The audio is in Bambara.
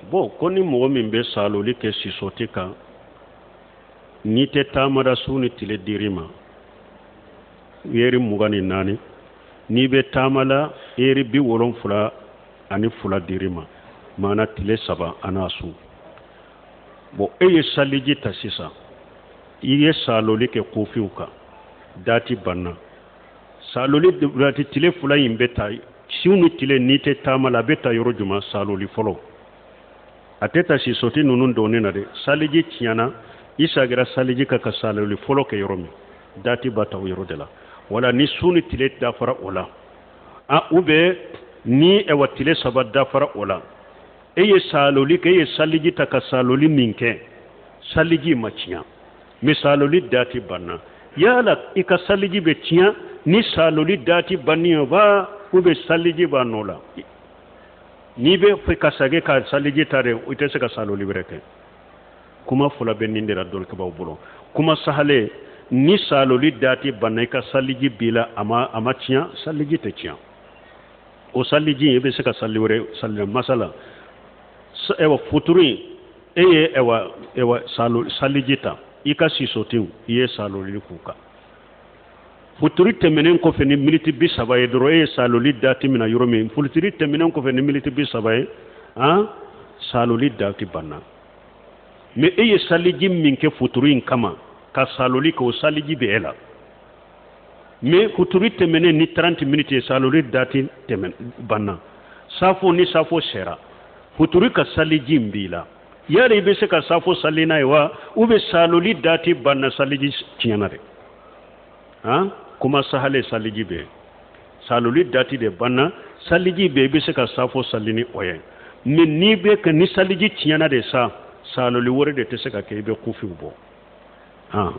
Bon, ko ni mɔgɔ min bɛ saaloli kɛ sisɔti kan, n'i tɛ taamara su ni tile dir'i ma eri 24, n'i bɛ taama la eri 72 dir'i ma, maana tile 3 an'a su. Bon, e ye saliji ta sisan, i ye saaloli kɛ kofiw kan, dati banna. Saaloli dati tile 2 in bɛ ta su ni tile, n'i tɛ taama la, a bɛ ta yɔrɔ jumɛn? Saaloli fɔlɔ, a tɛ ta sisɔti ninnu dɔɔnin na dɛ. Saliji tiɲɛna, i sagira saliji kan ka saaloli fɔlɔ kɛ yɔrɔ min, dati b'a ta o yɔrɔ de la. Wala ni su ni tile dafara o la, a ou bien ni ɛwa tile 3 dafara o la, e ye saaloli kɛ, e ye saliji ta ka saaloli min kɛ, saliji ma tiɲɛ, mais saaloli dati banna. Yala i ka saliji bɛ tiɲɛ ni saaloli dati banni ye wa, ou bien saliji b'a nɔ la? N'i bɛ fɛ ka segin ka saliji ta de, i tɛ se ka saaloli wɛrɛ kɛ. Kuma fila bɛ nin de la dɔnnikɛbaaw bolo. Kuma sahalen, ni saaloli dati banna, i ka saliji b'i la, a ma tiɲɛ, saliji tɛ tiɲɛ. O saliji, i bɛ se ka sali wɛrɛ sali. Masala, ɛwa, futuru in, e ye ɛwa salo saliji ta, i ka sisotiw, i ye saaloli k'u kan. Futuri tɛmɛnen kɔfɛ ni miniti 30 ye dɔrɔn, e ye saaloli dati minɛ yɔrɔ min, futuri tɛmɛnen kɔfɛ ni miniti 30 ye, han, saaloli dati banna. Mais e ye saliji min kɛ futuri in kama ka saaloli kɛ, o saliji bɛ e la. Mais futuri tɛmɛnen ni 30 minutes ye, saaloli dati tɛmɛ banna. Safo, ni safo sera, futuri ka saliji in b'i la. Yala i bɛ se ka safo sali n'a ye wa, ou bien saaloli dati banna, saliji tiɲɛna de? Han, kuma sahale, saliji bɛ yen, saaloli dati de banna, saliji bɛ yen, i bɛ se ka safo sali ni o ye. Mais n'i bɛ ka ni saliji tiɲɛna de sa, saaloli wɛrɛ de tɛ se ka kɛ, i bɛ kufiw bɔ, han.